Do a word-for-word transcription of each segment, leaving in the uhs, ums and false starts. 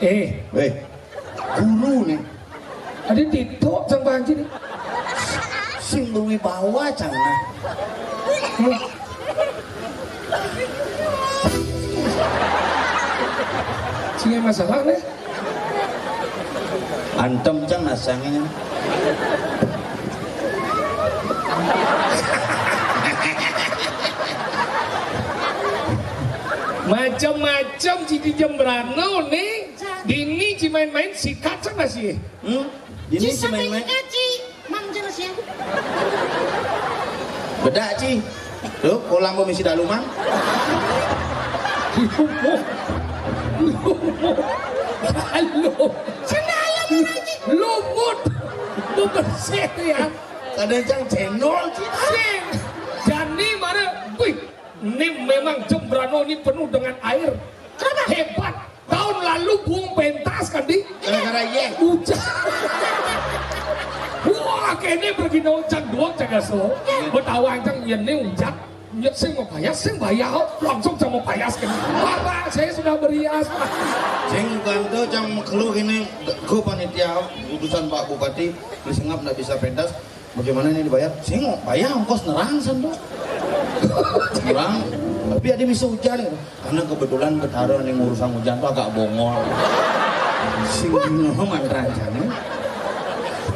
Eh, weh, guru nih. Adi titok cang panci nih. Sing berwibawa cang nah. Sing masalah nih. Antem cang nasangnya. Macam-macam Citi Jembrano nih. Dini ci main-main sikat sama sih. Hmm? Dini ci main-main. Ci, mang jelas ya. Bedak ci. Tuh, kolam pemisi daluman. Lumut. Lumut. Halo. Sendalem lagi. Lumut. Bebersih ya. Kadang cang cendol ci. Sing. Jani mana? Wih, ini memang Jembrano ini penuh dengan air. Kenapa? Hebat. Tahun lalu buang pentas kan di. Gara-gara ye. Hujan. Wah, kene pergi nonton doang cagaso. Betawa cang ini hujan. Ya, sing mau payas, sing bayar, langsung cang mau payas kan. Bapak, saya sudah berias, Pak. Sing bukan tuh cang keluh ini, go panitia utusan Pak Bupati, disengap nggak bisa pentas. Bagaimana ini dibayar? Sing mau bayar ongkos nerang san tuh. Nerang, tapi ada bisa hujan. Karena kebetulan Betara nih urusan hujan tuh agak bongol. Sing bingung mantra aja nih.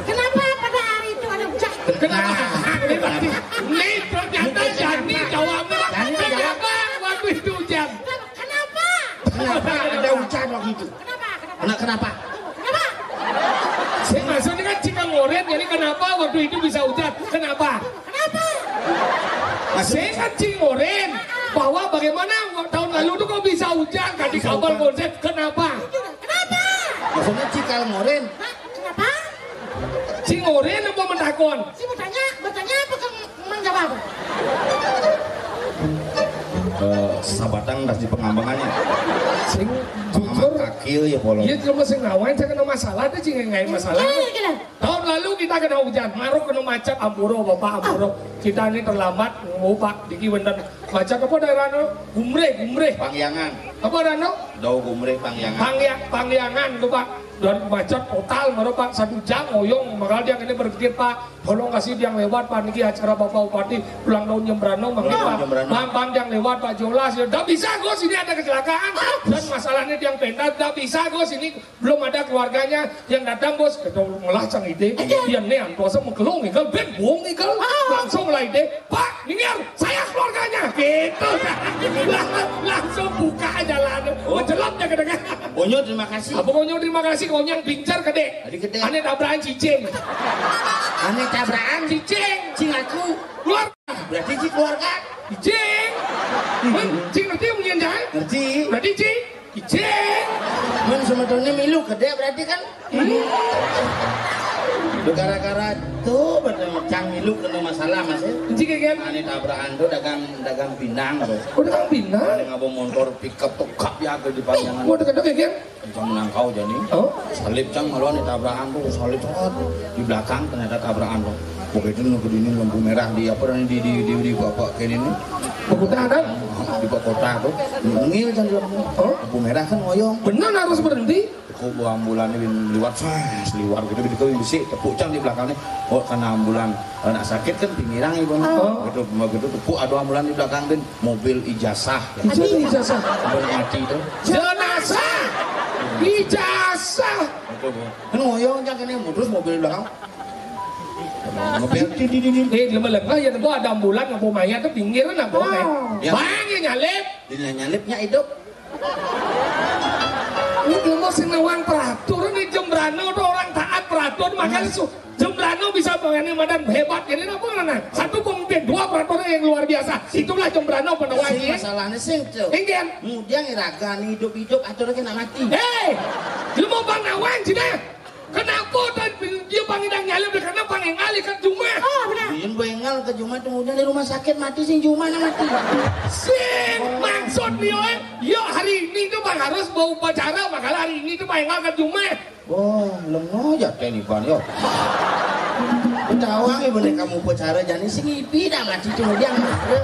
Kenapa pada hari itu ada hujan? Kenapa? Ini berarti, ini ternyata Jani jawabnya. Jani jawab. Kenapa waktu itu hujan? Kenapa? Kenapa ada hujan waktu itu? Kenapa? Kenapa? Nah, kenapa? Kenapa? Saya maksudnya kan cika ngoren, jadi kenapa waktu itu bisa hujan? Kenapa? Kenapa? Saya kan cing ngoren bahwa bagaimana tahun lalu tuh kok bisa hujan, kan di kabar konsep, kenapa? Kenapa? Maksudnya cikal ngoren. Hah? Kenapa? Cing ngoren apa mentakon? Si bertanya, bertanya apa ke Mang Jawab? Eh, sabatang das di pengambangannya. Sing jujur. Kakil ya, Polo. Iya, cuma sing ngawain, saya kena masalah, ada cing yang nggak masalah. Iya, iya, iya. Tahun lalu kita kena hujan, maruk kena macet, ampuro, Bapak, ampuro. Kita ini terlambat, ngubah, diki wenten macet apa daerah no? Gumreh, Gumreh. Pangyangan. Apa daerah no? Dau Gumreh, Pangyangan. Pangya-, Pangyangan tuh, Pak. Dan macet total, maruk, Pak, satu jam, oyong, makanya dia ini berpikir, Pak, tolong kasih yang lewat, Pak, niki acara Bapak Bupati ulang tahun Jembrano, mangke, Pak. Jembrano. Bang, bang, yang lewat, Pak, jelas ya. Nggak bisa, Gus, ini ada kecelakaan. Dan masalahnya yang pentas, nggak bisa, Gus, ini belum ada keluarganya yang datang, Bos. Kita melacang ide. Iya. Dia nih, antosa mengkelung, ikel, ben, buang, ikel. Ah. Langsung lah ide, "Pak, minggir, saya keluarganya." Gitu. Lang-, langsung buka jalan. Oh. Mencelop ya, kadang. Bonyo, terima kasih. Apa Bonyo, terima kasih? Konyang pincar, gede. Tadi gede. Aneh tabrakan cicing. Aneh tabrakan? Cicing. Cing aku. Keluar. Berarti ci keluarga. Cicing. Cing ngerti yang punya, Jai? Ngerti. Berarti ci. Ijing. Men sebetulnya milu gede berarti kan? Gara-gara tuh, betul, cang milu kena masalah, Mas, ya. Ijing, kan? Ane tabrakan tuh dagang, dagang pinang tuh. Oh, dagang pinang? Ane ngabo motor pickup tuh, kap ya, ke di Pangyangan. Wah, deket-deket, kan? Kencang menangkau jadi. Oh? Salib cang malu ane tabrakan tuh, salib, oh, di belakang ternyata tabrakan tuh. Pokoknya itu nunggu di ini lampu merah di apa, dan di, di, di, di bapak kayak ini. Perkutaan, kan? Di Pak Kota tuh, nengil kan di lampu. Oh? Lampu merah kan ngoyong. Bener harus berhenti. Kok bawa ambulan ini liwat, fas, liwat gitu, gitu, bisi, tepuk cang di belakangnya. Oh, karena ambulan, anak sakit kan pinggiran ibu. Oh. Gitu, gitu, tepuk, ada ambulan di belakang, kan, mobil ijazah. Ijazah, ijazah. Ambulan mati tuh. Jenazah. Ijazah. Gitu, Bu. Kan ngoyong cang ini, terus mobil belakang. Mobil. Eh, lama-lama ya, ada ambulan, ngabo mayat tuh pinggiran, ngabo, eh. Ya. Bang, yang nyalip. Dia nyalipnya hidup. Ini belum mau sing nawang peraturan nih, Jembrano tuh orang taat peraturan, makanya su-, Jembrano bisa bayangin madan hebat. Ini apa mana? Satu pemimpin, dua peraturan yang luar biasa. Itulah Jembrano penawang. Sing masalahnya sing tuh. Ingin. Kemudian iraga nih hidup-hidup, aturnya kena mati. Hei, lu mau bang nawang sih dah? Kenapa dan dia panggil nyalip? Karena panggil ngalih ke Juma. Oh, benar. Dia gue ngal ke Juma, kemudian di rumah sakit mati, sing Juma na mati. Sing, maksud dia, eh, yo hari ini tuh bang harus bawa upacara, makanya hari ini tuh panggil ngal ke Juma. Wah, lemah aja teh nih, Bang, yo. Ketawa nih, bener kamu upacara, jadi sing ipi dah mati tuh, dia mati.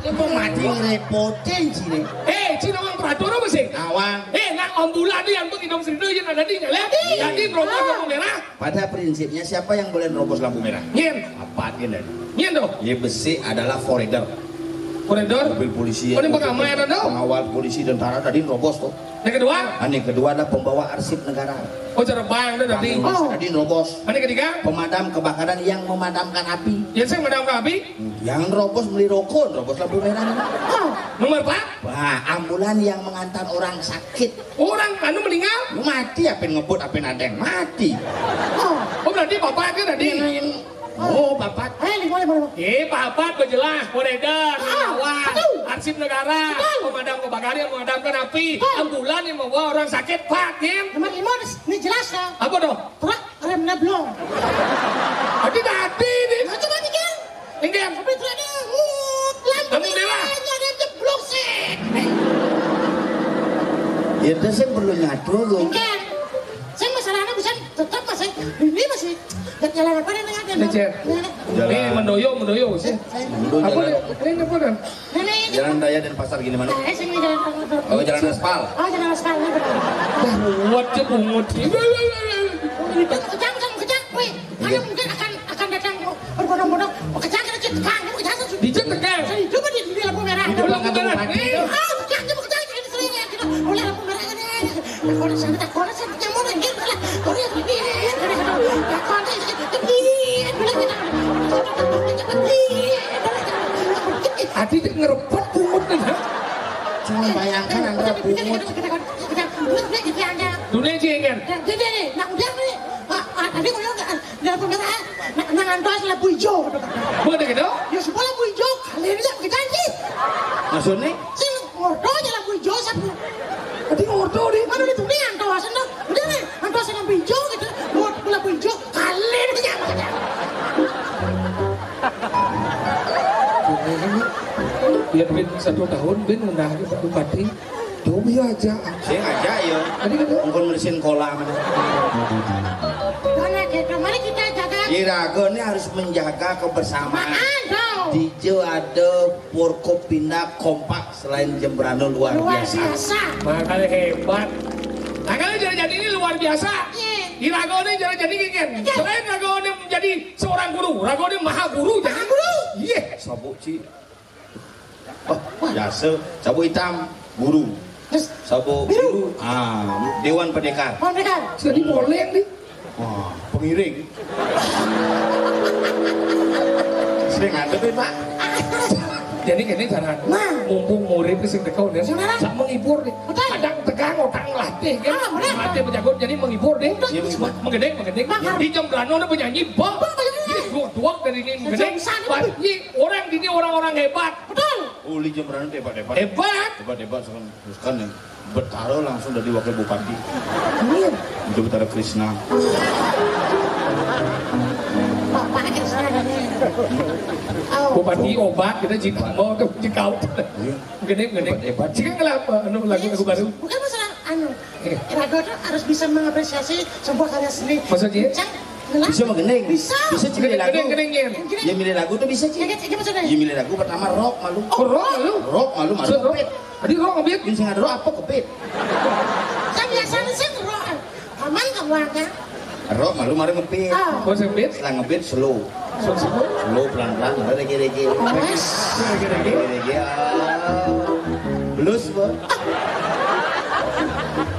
Ini mau mati ngerepotin sini. Eh, Cina, orang peraturan apa sih? Awang. Eh, nak Ambulan tuh yang pengen hidup sendiri yang ada di nyala. Iya. Jadi robos lampu merah. Pada prinsipnya, siapa yang boleh nerobos lampu merah? Nyén. Apa nyén? Nyén tuh. Ya, besi adalah forader. Forader? Mobil polisi. Oh, ini pengaman ya, Tando? Pengawal polisi, tentara tadi nerobos tuh. Yang kedua? Nah, yang kedua adalah pembawa arsip negara. Oh, cara bang itu tadi. Bank Indonesia tadi nerobos. Yang ketiga? Pemadam kebakaran yang memadamkan api. Yang saya memadamkan api? Yang nerobos beli rokok, nerobos lampu merah. Oh, nomor empat? Wah, ambulan yang mengantar orang sakit. Orang anu meninggal? Mati, apa ngebut, apa nadeng, mati. Oh, oh, berarti bapak itu tadi. Yang, yang, oh, bapak. Eh, lima, lima, lima. Eh, bapak berjelas, forader, ah, pengawal, betul, arsip negara, betul, pemadam kebakaran yang memadamkan api, betul, ambulan yang membawa orang sakit, Pak, Din. Nomor lima, ini jelas ya. Apa tuh? Truk remnya belum. Tadi tadi nih. Nah, coba nih, Din. Inggih. Tapi truk ada, uh, lampu merah. Lampu merahnya ada jeblok sih. Ya, itu saya perlu nyatu tuh. Inggih. Saya masalahnya bisa tetap masih, ini masih. Gak jalan apa nih, ada. Ini, Cek. Ini, ini. Jalan. Ini mendoyo, mendoyo sih. Saya, saya. Mendoyo. Apa jalan. Ini, ini apa dah? Jalan Raya Denpasar gini mana? Eh, sini jalan apa? Oh, jalan aspal. Oh, jalan aspal, ini benar. Dah, ruwet ya, pungut. Kejang, kejang, kejang, weh. Ada mungkin akan, akan datang berbondong-bondong. Oh, kejang, kejang, kejang, kejang. Dijak tegang. Saya hidup di, di lampu merah. Di lampu merah. Eh. Ah, kejang, kejang, kejang, ini sering ya, gitu. Oleh lampu merah ini. Takon sana, takon sana, nyamuk lagi, malah. Kau lihat ini, ini, ini, takon ini, ini, ini, ini, ini. Ati dia ngerepet pungut nih, ha? Cuma bayangkan Andra pungut. Dunia jengger. Jadi nih, nak udah nih. Ah, ah, tadi ngomong nggak, lampu merah, nak, nak ngantos lampu hijau. Boleh gitu? Ya, semua lampu hijau, kalian nggak pakai janji. Maksudnya? Sing ngordo aja lampu hijau, sapu. Tadi ngordo, deh. Mana di dunia, ngantos, no? Udah nih, ngantos lampu hijau gitu. Buat lampu hijau, kalian aja. Ya, Bin, satu tahun, Bin, ngenah ke Pak Bupati. Tuh, iya aja. Saya ngajak, ya. Tadi gitu. Bukan bersihin kolam. Mana gitu, mari kita jaga. Iraga ini harus menjaga kebersamaan. Apaan, dong? Dija ada Forkopimda kompak selain Jembrana luar biasa. Luar biasa. Makanya hebat. Makanya jadi-jadi ini luar biasa. Iya. Iraga ini jadi-jadi gini. Iya. Selain raga ini menjadi seorang guru, raga ini maha guru. Maha guru. Iya. Sabuk, Ci. Oh, biasa. Sabuk hitam, guru. Terus? Sabuk biru. Biru, ah, Dewan Pendekar. Dewan Pendekar. Jadi poleng nih. Wah, pengiring. Sering ngadep ya, Pak. Jadi gini, cara. Nah. Mumpung murid sing teko, ya. Gimana? Sak menghibur nih. Betul. Kadang tegang, otak ngelatih, kan? Ah, benar. Ngelatih penjago, jadi menghibur deh. Betul. Iya, menghibur. Menggending, menggending. Benar. Di Jembrana ada penyanyi, Bang. Betul, betul. Ini dua-dua dari ini, menggending. Sejam sana, Pak, betul. Ini orang, ini orang-orang hebat. Betul. Oh, di Jembrana hebat-hebat. Hebat. Hebat-hebat, sekarang. Terus kan nih, Betara langsung dari wakil bupati. Iya. Itu Betara Krishna. Bapak Krishna. Oh. Bupati obat, kita cinta mau tuh, cinta. Iya. Gede, gede. Hebat, hebat. Jika ngelak, anu, lagu, lagu baru. Bukan masalah anu. Iya. Raga tuh harus bisa mengapresiasi sebuah karya seni. Maksudnya? Cang, ngelak. Bisa menggending. Bisa. Bisa milih lagu. Gede, gede, gede. Ya, milih lagu tuh bisa, Ci. Iya, iya, maksudnya. Ya, milih lagu pertama rock malu. Oh, rock malu? Rock malu, malu. Maksud rock? Kepit. Tadi rock kepit? Ini sing ada rock apa kepit? Kan biasanya sih rock. Aman kamu ada? Rock malu, malu ngepit. Ah. Oh, sing pit? Setelah ngepit, slow. Slow, slow. Slow, pelan-pelan, ada reggae-reggae. Mas. Reggae-reggae. Reggae-reggae, ah. Blues, Bro.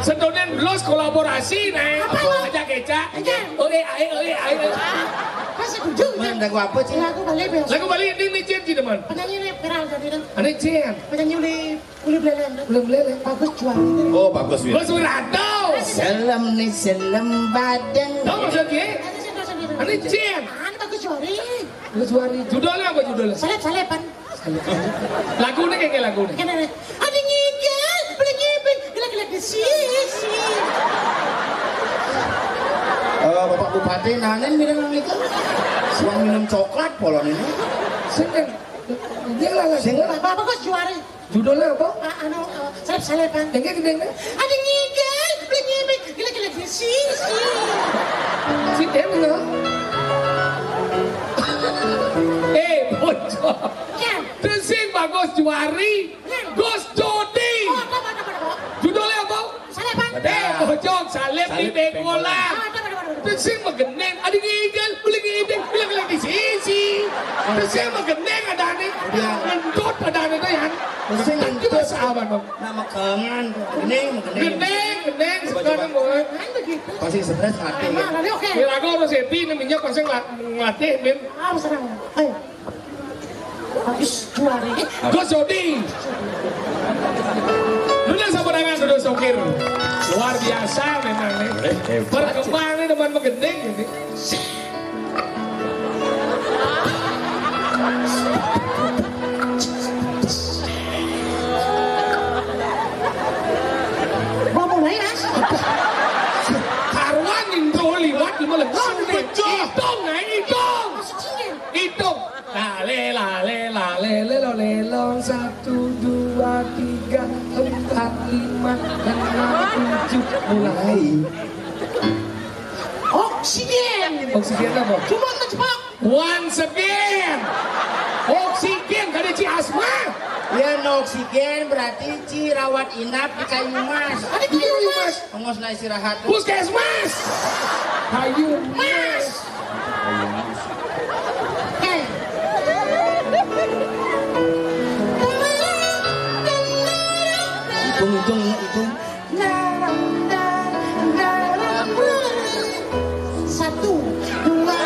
Sedonen blues kolaborasi, nih. Apa? Ajak kecak. Ajak. Oke, ayo, oke, ayo. Pas setuju. Man, lagu apa, Ci? Lagu Bali, Bos. Lagu Bali ini, ini, Ci, Ci, teman. Penyanyi ini viral tadi, tuh. Ini, Ci. Penyanyi Uli, Uli Belelen, tuh. Uli Belelen. Bagus Juwari. Oh, Bagus Juwari. Bagus Wiranto. Selem nih, selem badeng. Tahu maksudnya? Ada sih, ada sih, ada sih. Ini, Ci. Ah, ini Bagus Juwari. Bagus Juwari. Judulnya apa judulnya? Seleb-seleban. Lagu nih, kayak lagu nih. Kan ada, ada ngigel, beli ngibing, gila-gila di sisi. Eh, Bapak Bupati, nanen bilang itu. Suang minum coklat polon ini. Sing kan, dia lah, sing. Apa, apa, Gus Juwari? Judulnya apa? Ah, anu, eh, seleb-seleban. Yang kayak gini, ada ngigel, beli ngibing, gila-gila di sisi. Si M, no? Eh, bocor. Ya. Itu sing Bagus Juwari. Gus Jodi. Oh, apa, apa, apa, apa? Judulnya apa? Saleban. Bola. Terus sing magendeng, ada ngidel, boleh ngidel, bilang-bilang di sisi. Terus sing magendeng ada nih, ngentut ada nih tuh ya. Terus sing ngentut. Itu bahasa apa dong? Nama kengan, gendeng, gendeng. Gendeng, gendeng, sekarang bola. Kan begitu. Pasti stres mati. Nah, nanti oke. Kira aku harus happy, ini minyak pasti ngela- ngelatih, Bin. Ah, senang. Ayo. Bagus, juara. Gus Jodi. Duduk sama dengan duduk sokir. Luar biasa memang nih. Eh, hebat. Perkembangannya depan menggending ini. Mau mulai, Mas? Karuan intro liwat, lu malah. Oh, betul. Hitung, nah, hitung. Hitung. Lale, lale, lale, lelo, lelong. Satu, dua, tiga, empat, lima, enam, tujuh. Mulai. Oksigen. Oksigen apa? Cuma mencepak. Once again. Oksigen, kada ci asma. Ya, no oksigen berarti ci rawat inap di Kayu Mas. Ada di Kayu Mas. Ongos na istirahat. Puskesmas. Kayu Mas. Hitung, hitung, hitung. Satu, dua,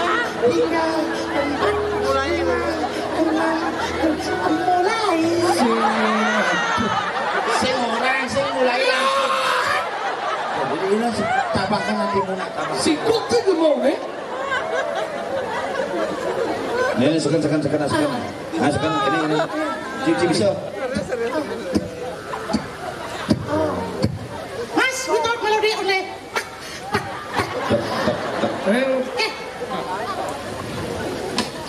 tiga, empat, lima, enam, tujuh, mulai. Sing orang, sing mulai langsung. Jadi ini sih, tambahkan nanti mau nak tambah. Singkuk tuh mau, eh? Ini, ini, sekan, sekan, sekan, sekan. Nah, sekan, ini, ini. Cici bisa. Mas, without melody only. Eh. Eh.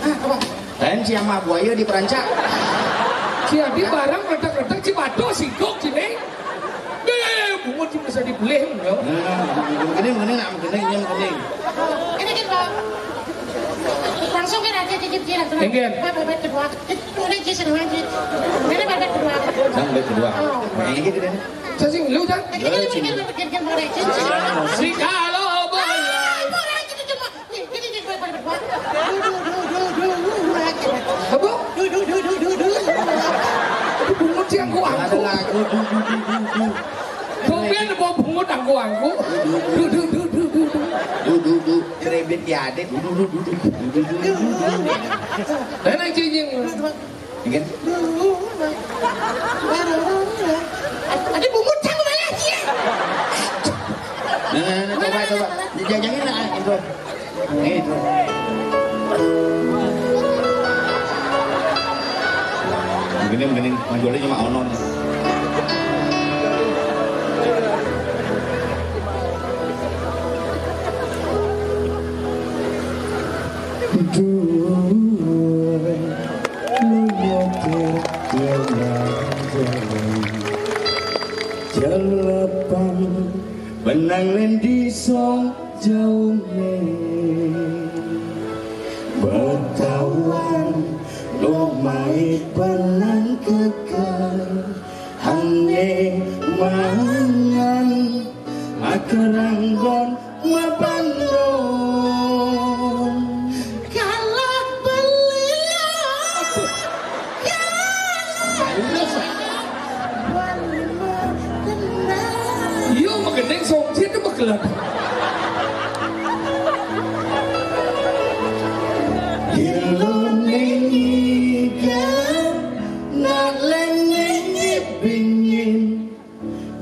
Ah, apa? Lain si ama buaya di Perancak. Si Adi barang ngetek-ngetek si batu singkuk sini. Deh, bungut cuma bisa dibelih, ya. Nah, begini, begini, nak, begini, ini begini. Ini kan, Bang. Langsung kan aja cicip dia, tuh. Enggak. Apa, apa, kedua? Ini aja seneng aja. Ini apa, kedua? Sang, kedua. Oh. Nah, ini gini. Saya sih lu, Cang. Ini kan, ini kan, ini kan, ini kan, ini kan. Si kalau boleh. Ah, orang gitu cuma. Nih, gini, nih, gue pada berdua. Duh, duh, duh, duh, duh, duh, duh, gitu. Apa? Duh, duh, duh, duh, duh, duh. Itu bungut sih yang gua angkut. Ada lagu, duh, duh, duh, duh, duh. Tumben bawa bungut angkut-angkut. Duh, duh, duh, duh, duh, duh. Duh, duh, duh. Krebit ya, Dek. Duh, duh, duh, duh, duh. Duh, duh, duh, duh, duh. Dan yang cincin. Duh, duh. Iya kan? Ada bungut sama lagi ya. Nah, nah, nah, coba, coba. Dijajangin lah, itu. Nih, itu. Begini, begini. Manjolnya cuma onon. Duh. Jalapan benang len di song jauh me. Betawan lo mai penang kekal. Hande mangan makeranggon mabandung. Kalau beliau, kalau beliau, yo magendeng songsit tu makelat. Ilone ngiga, nak lene ngibingin.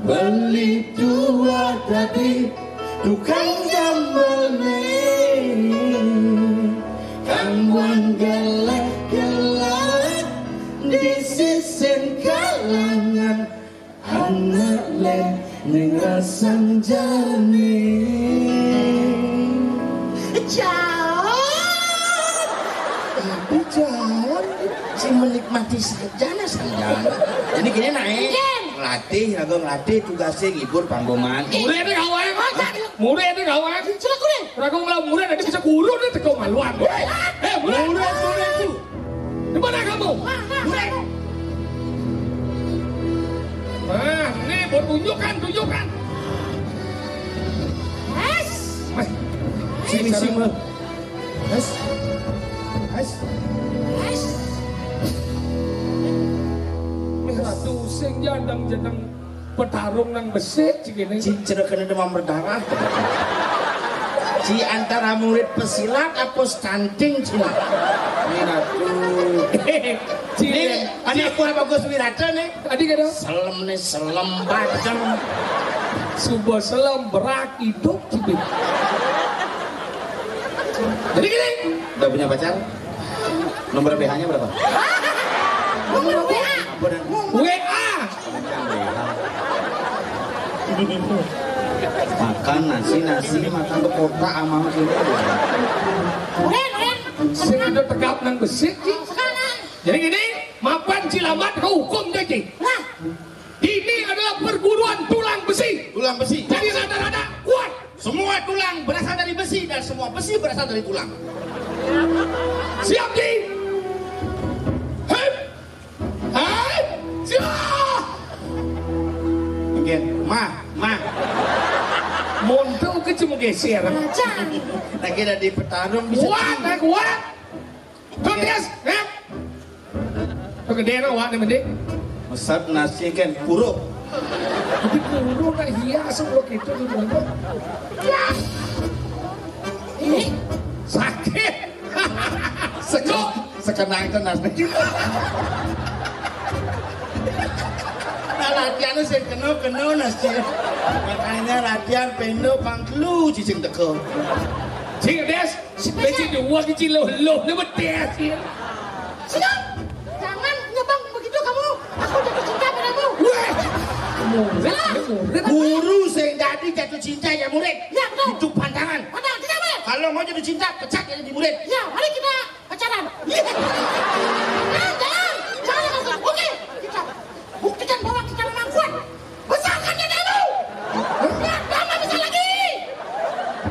Beli tua tadi tukang jambal ne, kang buang galak-galak di sisin kalangan. Anak le ning rasang jane. Jalan. Tapi jalan si menikmati saja nah sang jalan. Jadi gini naik. Ngelatih, raga ngelatih tugasnya ngibur panggoman. Murid itu kawan. Murid itu kawan. Celak kuwi. Raga ngelah murid nanti bisa guru nih teko maluan. Eh, murid. Murid, murid. Di mana kamu? Nah, nih, buat tunjukkan, tunjukkan. Yes. Sing. Wes. Wes. Wis. Wis ratu sing jadang-jadang petarung nang besik cik ini. Cik, cerita kena demam berdarah. Di antara murid pesilat apa stunting, Cina? Ini ratu. Cik, ini anak buah Bagus Wirata nih. Tadi kata selem nih, selem bajang. Subuh selem berak hidup cik. Jadi gini. Udah punya pacar? Nomor B H-nya berapa? Nomor W A. Apa dan? W A. Makan nasi, nasi, makan ke kota, amal sini. Udah, udah. Sing ada tegap nang besik, Ki. Sekarang. Jadi gini, mapan cilamat ke hukum jadi. Nah. Ini adalah perguruan tulang besi. Tulang besi. Jadi rada-rada kuat. Semua tulang berasal dari besi dan semua besi berasal dari tulang. Siap, Ji? Hei! Hei! Siap! Mungkin, mah, mah. Montok ke cuma geser. Aja. Lagi ada di petarung bisa. Kuat, eh, kuat. Tuh, Tias, ya. Tuh, gede no, wak, nih, mending. Mesat nasi kan, puruk. Tapi puruk kan hias, puruk itu, tuh, tuh, tuh. Ih, sakit. Seko, sekenang itu nasi. Nah, latihan sing kena-kena nasi. Makanya latihan pendo pangkelu cicing teko. Cing, Des. Si Peci dua kecil lo, lo, lo betes ya. Siap. Jangan nyebang begitu kamu. Aku jatuh cinta padamu. Weh. Murid, murid. Guru sing dadi jatuh cinta ya murid. Ya, betul. Itu pantangan. Pantangan, tidak, Mas? Kalau mau jatuh cinta, pecat ya di murid. Ya, mari kita pacaran. Jangan, jangan. Jangan langsung. Oke, kita buktikan bahwa kita memang kuat. Besarkan dadamu. Biar tambah besar lagi.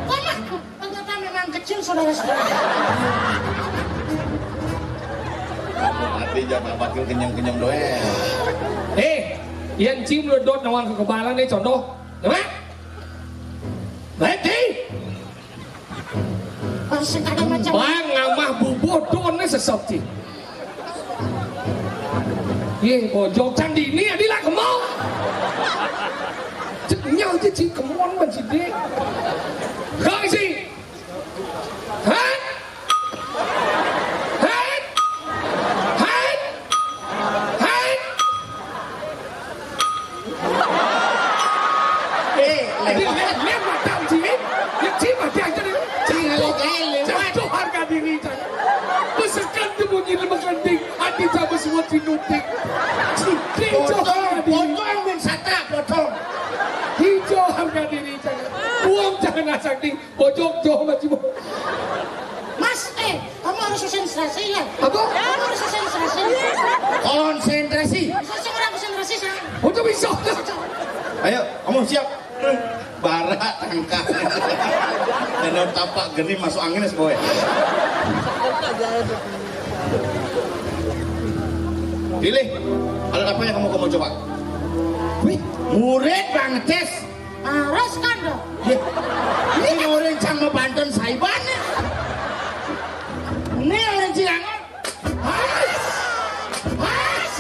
Tambah. Ternyata memang kecil, saudara-saudara. Tapi jangan wakil kenyang-kenyang doang. Eh, yang cium ledot nawang kekebalan nih, contoh. Dengar? Berhenti. Masih ada macam. Bang, ngamah bubuh, don nih sesop, Ci. Ye, bojok candi ini, adi lah kemau. Cek nyau, Ci, Ci, kemon, Bang, Ci, dek. Kau isi. Hei! Hei! Hei! Hei! Eh, lewat. Lihat, lihat mata Ci. Ya, Ci, mata aja deh. Ci, lewat, lewat. Jatuh harga diri, Ci. Besekan tuh bunyi lemekan, ding. Adi, Ci, besuat, Ci, nuting. Ci, jatuh harga diri. Potong, potong, Bung Sata, potong. Hijau harga diri, Ci. Buang jangan asal, ding. Bojok, jauh maju. Mas, eh, kamu harus konsentrasi ya. Apa? Kamu harus konsentrasi. Konsentrasi. Saya orang konsentrasi, saya. Untuk bisa. Ayo, kamu siap? Barak tangkah. Dan tapak geni masuk angin, es boy. Pilih. Ada apa yang kamu, kamu coba? Wih, murid Bang Tes. Harus kan, dong? Yeh, ini orang cang mau banten saiban nih. Ini orang Ciangon. Hais! Hais!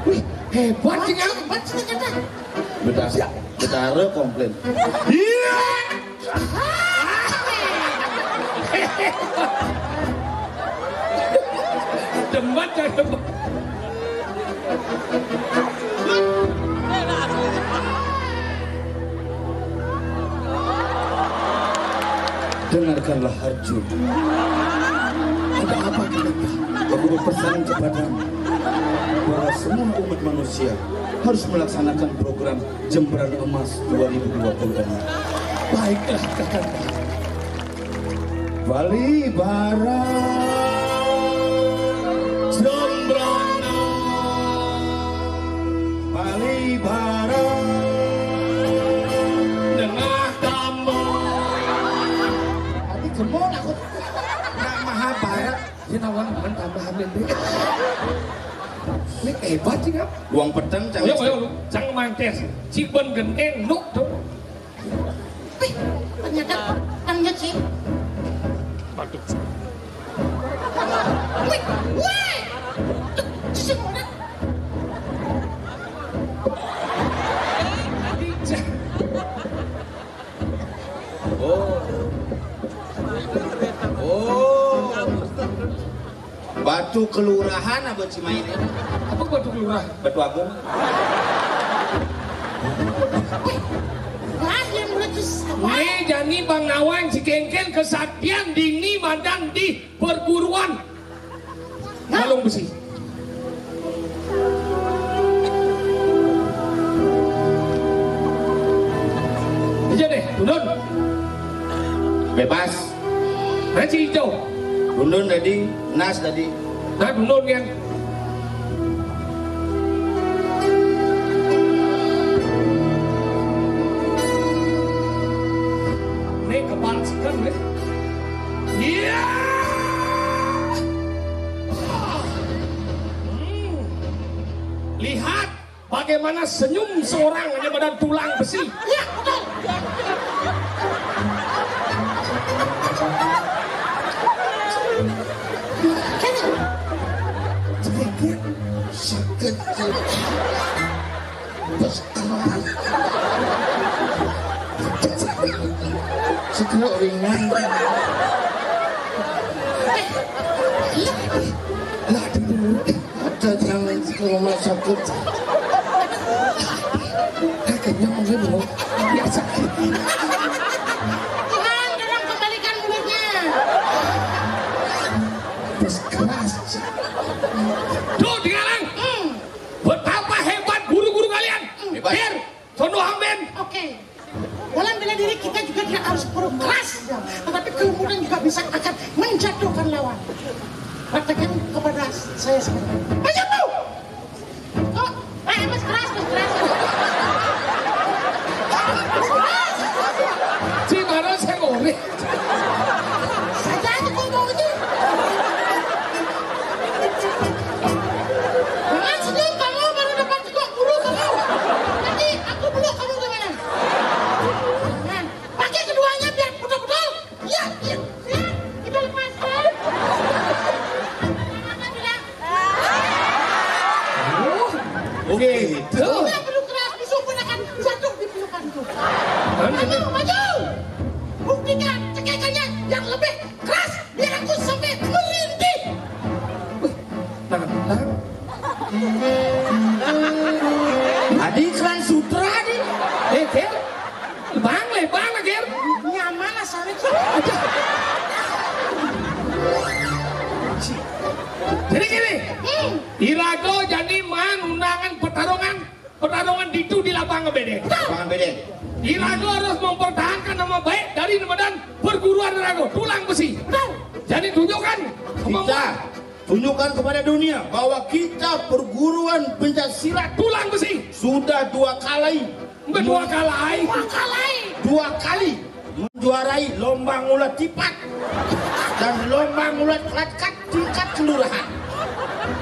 Wih, hebat, Ciangon. Hebat sih, kata. Betara, betara komplain. Iya. Demat ya, demat. Dengarkanlah, Harjun. Ada apa kita? Aku berpesan kepadamu bahwa semua umat manusia harus melaksanakan program Jembaran Emas dua ribu dua puluh enam. Baiklah, Kakanda. Bali Barat, Jembrana. Bali Barat, Tengah Tambun. Tadi jemur aku. Nak Mahabharat. Ini nawang teman tambahan ini. Ini hebat sih, Kak. Uang peteng, Cang. Ayo, ayo, lu. Cang mantes. Ciben genteng, nuk, tuh. Wih, Ternyata orangnya sih. Wih, wih. Tuh, sih, orang. Oh. Oh. Batu kelurahan apa Cimahi ini? Apa Batu Kelurahan? Batu Agung. Wah, yang lucu. Ini jani Bang Nawan si Kengken kesaktian dini madan di perguruan Galung Besi. Aja deh, turun. Bebas. Nah, si hijau. Undun tadi, Nas tadi. Nah, undun kan. Ini kepala sekan deh. Iya. Hmm. Lihat. Bagaimana senyum seorang hanya badan tulang besi? Iya, betul. Sakit. Sakit. Terus keras. Segeruk ringan. Lah, dulu. Ada yang ke rumah sakit. Kakinya mungkin belum. Ya sakit. Tuhan, tolong kembalikan mulutnya. Terus keras. Tuh, dilarang. Hmm. Betapa hebat guru-guru kalian. Hebat. Dir, sono amben. Oke. Dalam bela diri kita juga tidak harus perlu keras, tetapi kelembutan juga bisa akan menjatuhkan lawan. Praktekkan kepada saya sekarang. Ayo, Bu! Oh, eh, Mas, keras, Mas, keras. Mas, keras. Si Maro saya ngorek. Saja aja kok mau itu. Jangan senyum kamu, baru dapat juga guru kamu. Nanti aku peluk kamu gimana? Nah, pakai keduanya biar betul-betul. Iya, iya, iya. Kita lepaskan. Oke. Tidak perlu keras, besok pun akan jatuh di pelukanku. Maju, maju. Buktikan cekikannya yang lebih keras, biar aku sampai merintih. Wih, nantang. Tadi iklan sutra nih. Eh, Ger. Bang, le, bang, Ger. Nyaman lah, sorry. Jadi gini, Hmm. Irago jani maan undangan pertarungan, pertarungan ditu di lapangan bedeng. Lapangan bedeng. Irago harus mempertahankan nama baik dari nama dan perguruan Irago, tulang besi. Betul. Jadi tunjukkan kemampuan. Kita tunjukkan kepada dunia bahwa kita perguruan pencak silat tulang besi sudah dua kali. Dua kali. Dua kali. Dua kali menjuarai lomba ngulat tipat dan lomba ngulat kelatkat tingkat kelurahan.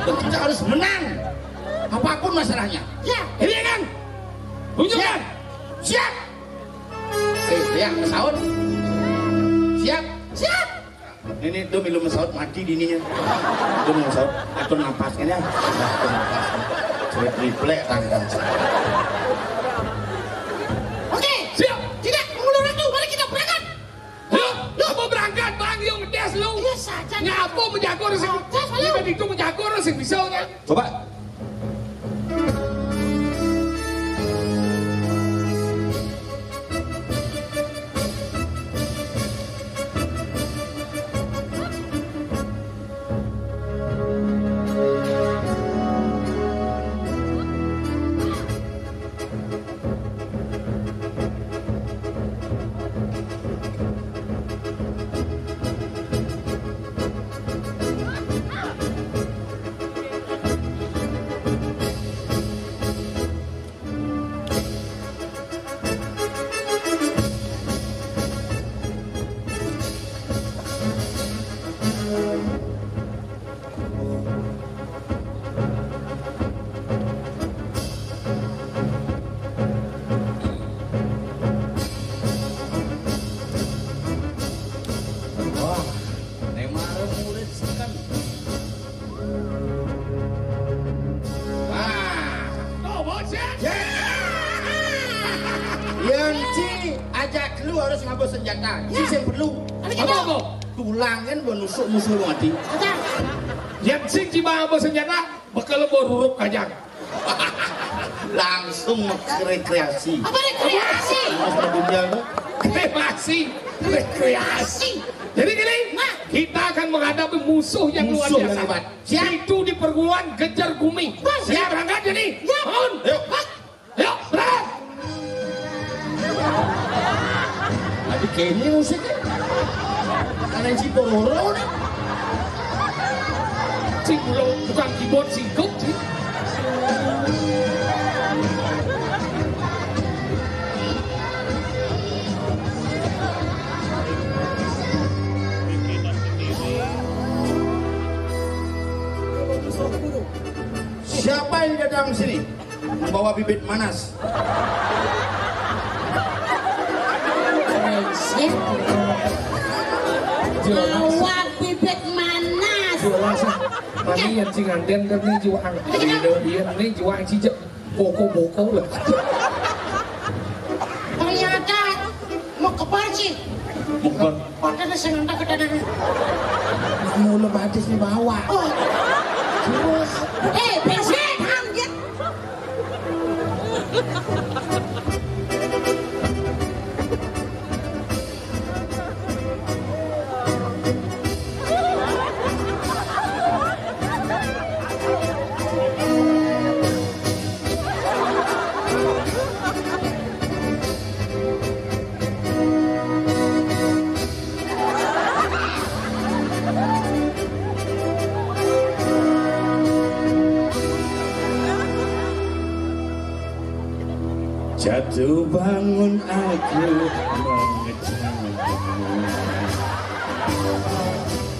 Dan kita harus menang apapun masalahnya. Ya, ini kan. Tunjukkan. Siap. Siap. Eh, ya, saut. Siap. Siap. Ini tuh milu mesaut mati dininya. Tuh milu mesaut atur napas ini. Atur napas. Coba triplek tangan. Oke, siap. Tidak mengulang waktu, mari kita berangkat. Yuk, lu mau berangkat, Bang? Yuk, ngetes lu. Iya saja. Ngapa menjago sih? Tes, ayo. Tiba itu menjago sih bisa kan? Coba. Senjata, sing perlu. Apa, apa? Tulang kan buat nusuk musuh lu mati. Yang sing cibang apa senjata? Bekel apa rurup kajang. Langsung rekreasi. Apa rekreasi? Mas Madunjal tuh. Rekreasi. Rekreasi. Jadi gini, kita akan menghadapi musuh yang luar biasa hebat. Siap. Itu di perguruan Gejer Gumi. Siap, berangkat jadi. Siap. Bangun. Yuk. Yuk, berangkat. Tapi kayaknya musiknya karena si Pororo nih. Sing lo tukang keyboard singkong sih. Siapa yang datang sini? Membawa bibit manas. Brengsek. Bawa bibit manas. Jelas ah. Mami yang sing anden kan nih juang. Iya, nih juang cijek. Boko-boko lah. Ternyata mau kebar sih. Mau kebar. Padahal saya nonton ke dalam. Mula batis nih bawa. Oh. Terus. Eh, brengsek, anjir. Jatuh bangun aku mengecam,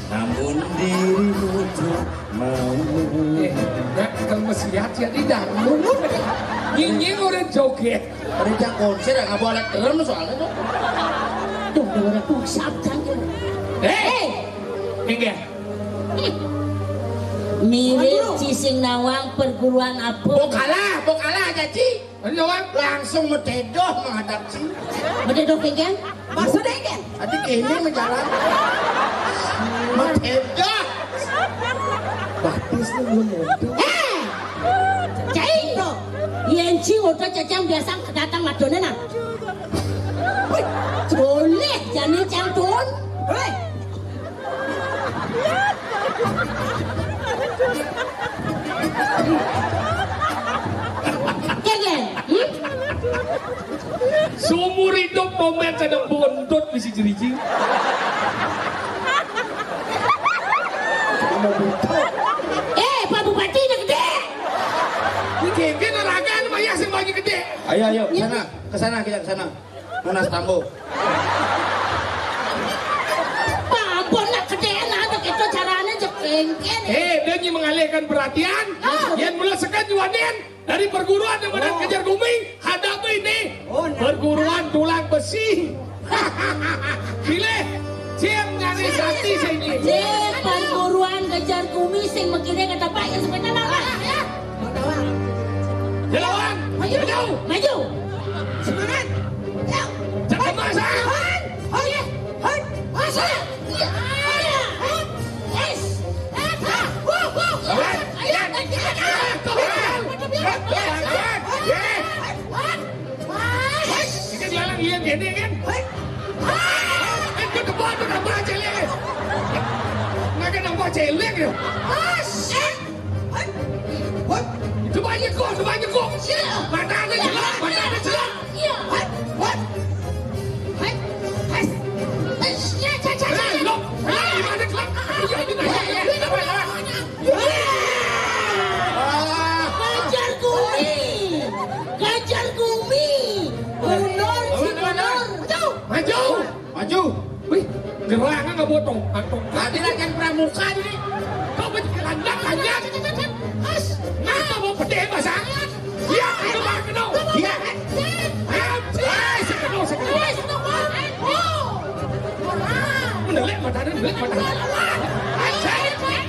namun dirimu tak mau. Eh, nak, kalau masih lihat ya, tidak. Nyinying orang joget. Ada jak konser ya, nggak boleh terus soalnya tuh. Tuh, udah pada pusat kan. Eh, minggir. Mirip ci sing nawang perguruan apa? Bok kalah, bok kalah aja, Ci. Ayo, Wan. Langsung metedoh menghadap Ci. Metedoh kengkeng? Maksudnya kan? Tadi kene menjalan. Metedoh. Batis lu belum metedoh. Eh! Cai! Yen Ci ngoto cecang biasa kedatang madone nah. Wih, boleh jane cang tuun. Hei. Kengkeng, hmm? Seumur hidup momen kadang bontot misi jeriji. Eh, Pak Bupati ini gede. Ini genggen olahraga nih, Maya sing bagi gede. Ayo, ayo, ke sana, ke sana, kita ke sana. Monas Tambo. Pak ampun, nak gedeen aja gitu carane jegengken. Eh, dia nyi mengalihkan perhatian. Ah. Yang melesekan juaden dari perguruan yang benar kejar gumi, hadapi ini. Oh, nah. Perguruan tulang besi. Pilih. Cing nyari sakti sing ini. Cing perguruan kejar gumi sing mekire kata Pak yang sepeda lah. Jelawan. Maju. Maju. Maju. Semangat. Yuk. Jangan masak. Hai. Hai. Hai. Masak. Iya. Iya. Hai. Yes. Eh, ah. Wuh, wuh. Lawan. Ayo. Lawan. Lawan. Lawan. Lawan. Lawan. Lawan. Lawan. Iki dialang iya kene kan? Hai. Kan ke depan tuh nambah celek. Nggak nambah celek ya. Hai. Hai. Hai. Coba aja kok, coba aja kok. Iya. Mata ada celek, mata ada celek. Iya. Hai. Hai. Hai. Hai. Iya, cak, cak, cak. Eh, lo, eh, gimana, Kak? Iya, ini nanya, ya. Apa, apa? Iya. Ah. Ganjar Gumi. Ganjar Gumi. Gubernur, si gubernur. Maju. Maju. Wih, gerangan nggak buat tongkat, tongkat. Tadi latihan pramuka ini. Kau berjalan, nggak tanya. As, apa mau pede bahasa? Ya, itu mah kenal. Ya. Eh, eh, sekenal, sekenal. Menelik matanya, menelik matanya. Hei, siap. Hei,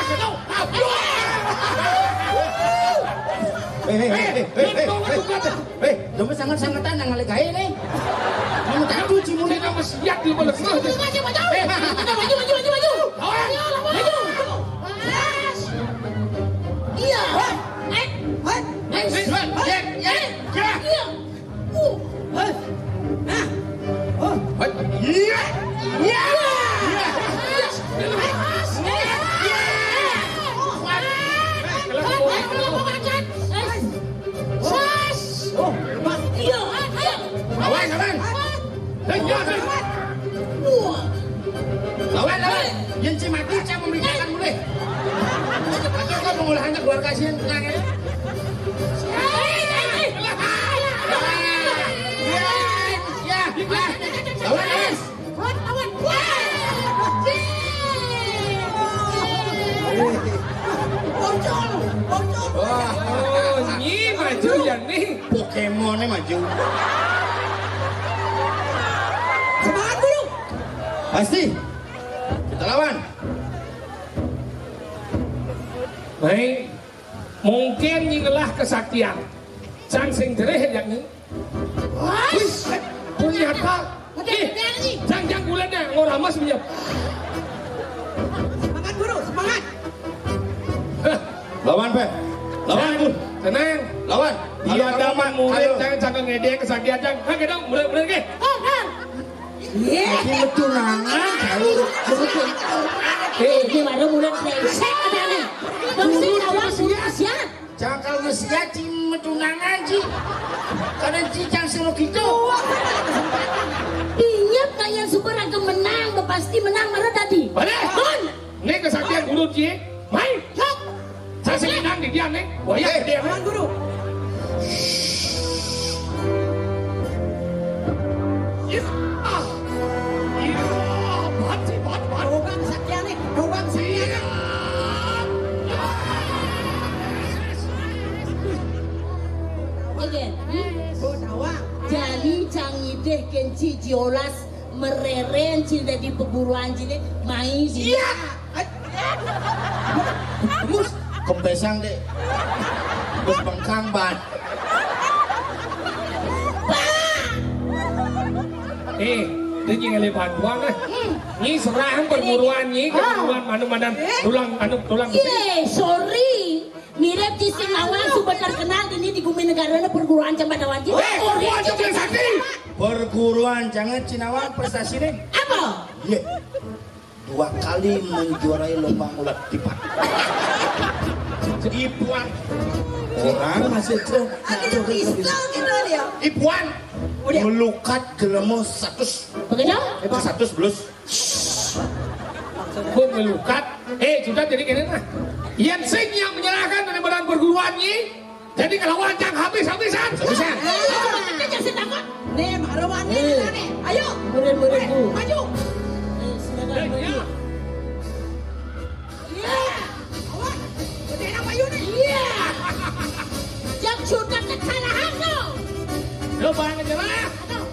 kenal. Aduh. Eh, eh, eh, eh, eh, eh, eh, eh, jangan sangat-sangatan yang ngalih gaé né. Kamu tahu cimune. Sing mesti siap di bales. Maju, maju, maju. Eh, maju, maju, maju, maju. Lawan. Maju. Iya. Eh, eh, eh, eh, iya. Uh. Hei. Hah? Oh. Hei. Iya. Iya. Iya. Iya. Iya. Iya. Iya. Sas. Oh, lepas. Iya, iya. Lawan, lawan. Hei, iya, hei. Wah. Lawan, lawan. Yén ci mati, saya memerintahkan mulih. Atau kau pengolahannya keluarga sih, tenang ya. Hei, hei, hei. Iya, iya. Lawan, lawan. Lawan, lawan. Wah. Cih. Bocor, bocor. Wah. Oh, ini maju ya nih. Pokémon-nya maju. Semangat, Guru. Pasti. Kita lawan. Baik. Mungkin nyi ngelah kesaktian. Cang sing jerih ya nih. Wis, ternyata. Oke, ih, oke, nih. Jang, jang, bulan ya, ngora mas punya. Semangat, Guru, semangat. Hah. Lawan, Pe. Lawan, Guru. Tenang. Lawan. Iya, ayo, daman ayo, murid, ayo. Jangan, jangan ngedek, kesaktian, jang. Hah, gitu, murid, murid, oke. Oh, nah. Iya. Ini tunangan, tahu. Eh, ini baru murid saya. Saya ada nih. Dong, saya lawan, guru, siap. Jangan kalau mesti ya, ci metunangan, ci. Kadang ci jangan selalu gitu. Ingat kayak super agak menang, pasti menang marah tadi. Balik. Kon. Ini kesaktian guru, ci. Main. Sok. Saya sih menang di dia, nih. Wah, ya, eh, dia. Aman, Guru. Iya. Ah. Iya. Banget sih, banget, banget. Coba kesaktian, nih. Coba kesaktian, nih. Iya. Oke. Hmm? Jani cang ngidih kenci jiolas mereren cinta di perguruan cini mai di. Iya. Mus kempesang deh. Bus bengkang ban. Eh, dia tinggal di Paduan, eh. Ini serahang perguruan, ini perguruan mana-mana tulang, anu, tulang. Ye, sorry. Mirip ci Sinawan, super terkenal ini di gumi negara, ini perguruan Cempadawan. Eh, perguruan Cempadawan. Perguruan jangan Cinawan prestasi nih. Apa? Iya. Dua kali menjuarai lomba ngulat tipat. Ipuan. Orang masih tuh. Ada pistol gitu dia. Ipuan. Udah. Melukat jelema seratus. Begitu? Itu seratus belus. Kok melukat? Eh, sudah jadi kene nah. Yang sing yang menyerahkan dari badan perguruan ini. Jadi kalau wancang habis-habisan. Bisa. Kita kasih takut. Nih, Mak Roman nih, kita nih. Ayo. Murid-murid, Bu. Maju. Eh, silakan maju. Iya. Awas. Gede apa yuk nih? Iya. Jam sudah kekalahan tuh. Lo banget lah. Aduh.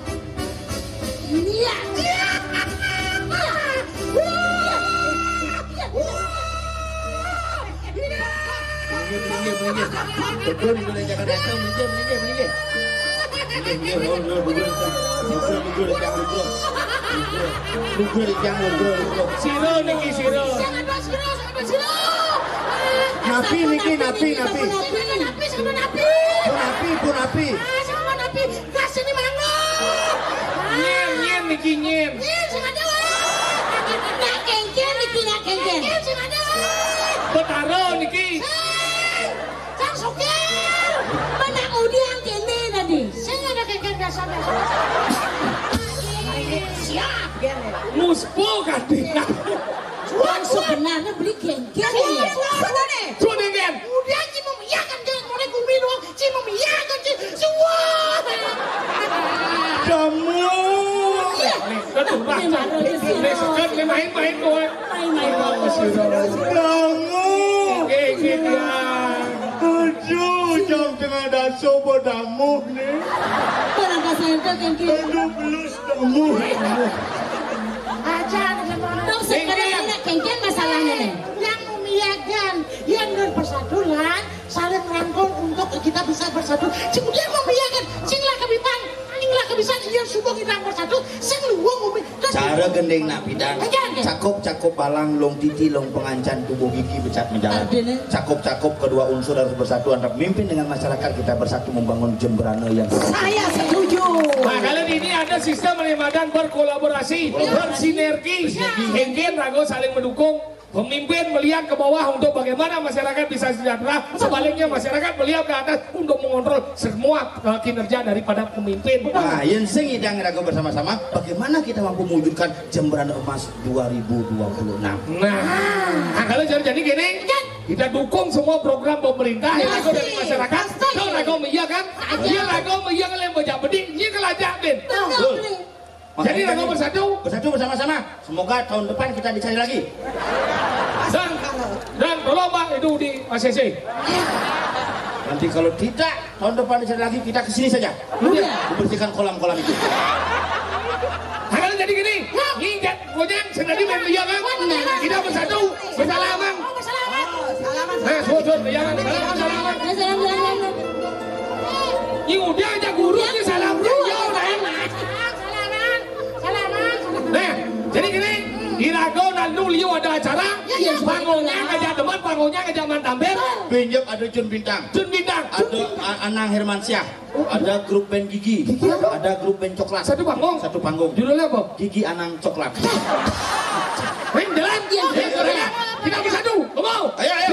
Iya. Iya. Minggir, minggir, minggir. Betul, minggir, jangan datang, minggir, minggir, minggir. Minggir, minggir, oh, minggir, minggir. Minggir, minggir, jangan, minggir. Minggir, minggir, jangan, minggir, minggir. Sira niki, sira. Jangan, Pak, sira, jangan, Pak, sira. Napi niki, napi, napi. Napi, sama napi. Pun napi, pun napi. Ah, sama napi. Kasih ini mangga. Nyen, nyen, niki nyen. Nyen, sing ada, weh. Nak kengken, niki nak kengken. Nyen, sing ada, weh. Betara niki. Sing. Kang Sukir. Mana udian kene tadi? Sing ada kengken biasa, biasa. Siap. Muspo kadina. Wah, sebenarnya beli kengken. Iya, ini. Sudah nih. Sudah, Gen. Udian cuma iya kan, jangan mulai kumi doang. Cimemiyaga, Ci. Suwah. Damu. Nih, kan tuh, Pak. Nih, Mak, nih, nih, nih, main-main, boy. Main-main, boy. Damu. Oke, oke, ya. Aduh, jam tengah daso buat damu nih. Barang kasar itu, thank you. Aduh, belus damu. Aja, ada yang mana? Dong, sekarang ini kengken masalahnya nih. Yang memiyagan, yang berpersatuan, saling rangkul untuk Kita bisa bersatu. Sing udah mau iya kan? Sing lah kebipan, sing lah kebisan iya subuh kita bersatu. Sing luwung umi. Cara gending nak bidang. Aja, aja. Cakup-cakup balang, long titi, long pengancan, tubuh gigi becat menjalan. Artinya? Cakup-cakup kedua unsur harus bersatu antara pemimpin dengan masyarakat, kita bersatu membangun Jembrana yang. Saya setuju. Nah, kalau ini ada sistem melibatkan berkolaborasi, bersinergi. Bersinergi. Mungkin rago saling mendukung. Pemimpin melihat ke bawah untuk bagaimana masyarakat bisa sejahtera. Sebaliknya, masyarakat melihat ke atas untuk mengontrol semua, eh, kinerja daripada pemimpin. Nah, yang sing idang raga bersama-sama, bagaimana kita mampu mewujudkan Jembrana Emas dua ribu dua puluh enam. Nah, nah, kalau jadi, jadi gini, kita dukung semua program pemerintah yang ada dari masyarakat. Pasti. Kalau raga iya kan? Iya, raga iya kan yang bejak bedik, iya kelajak, Bin. Betul. Jadi, raga bersatu. Bersatu bersama-sama. Semoga tahun depan kita dicari lagi. Dan, dan tolong, Pak, itu di A C C. Nanti kalau tidak, tahun depan dicari lagi, kita ke sini saja. Udah. Dibersihkan kolam-kolam itu. Nah, kalau jadi gini, nginjak gojek, sedadi main liang kan? Kita bersatu, bersalaman. Nah, sujud, ya, salaman, salaman. Ya, salam, salam, salam. Ini udah aja guru, ini salam. Ya, udah. Salaman, salaman. Nah, jadi gini, di raga lalu liu ada acara, iya, iya, panggungnya ngajak teman, panggungnya ngajak mantan band. Pinjak ada Jun Bintang. Jun Bintang. Ada A-, Anang Hermansyah. Ada grup band Gigi. Gigi apa? Ada grup band Coklat. Satu panggung? Satu panggung. Judulnya apa? Gigi Anang Coklat. Main jalan? Iya. Ayo, ayo, ayo. Kita bersatu. Come on. Ayo, ayo.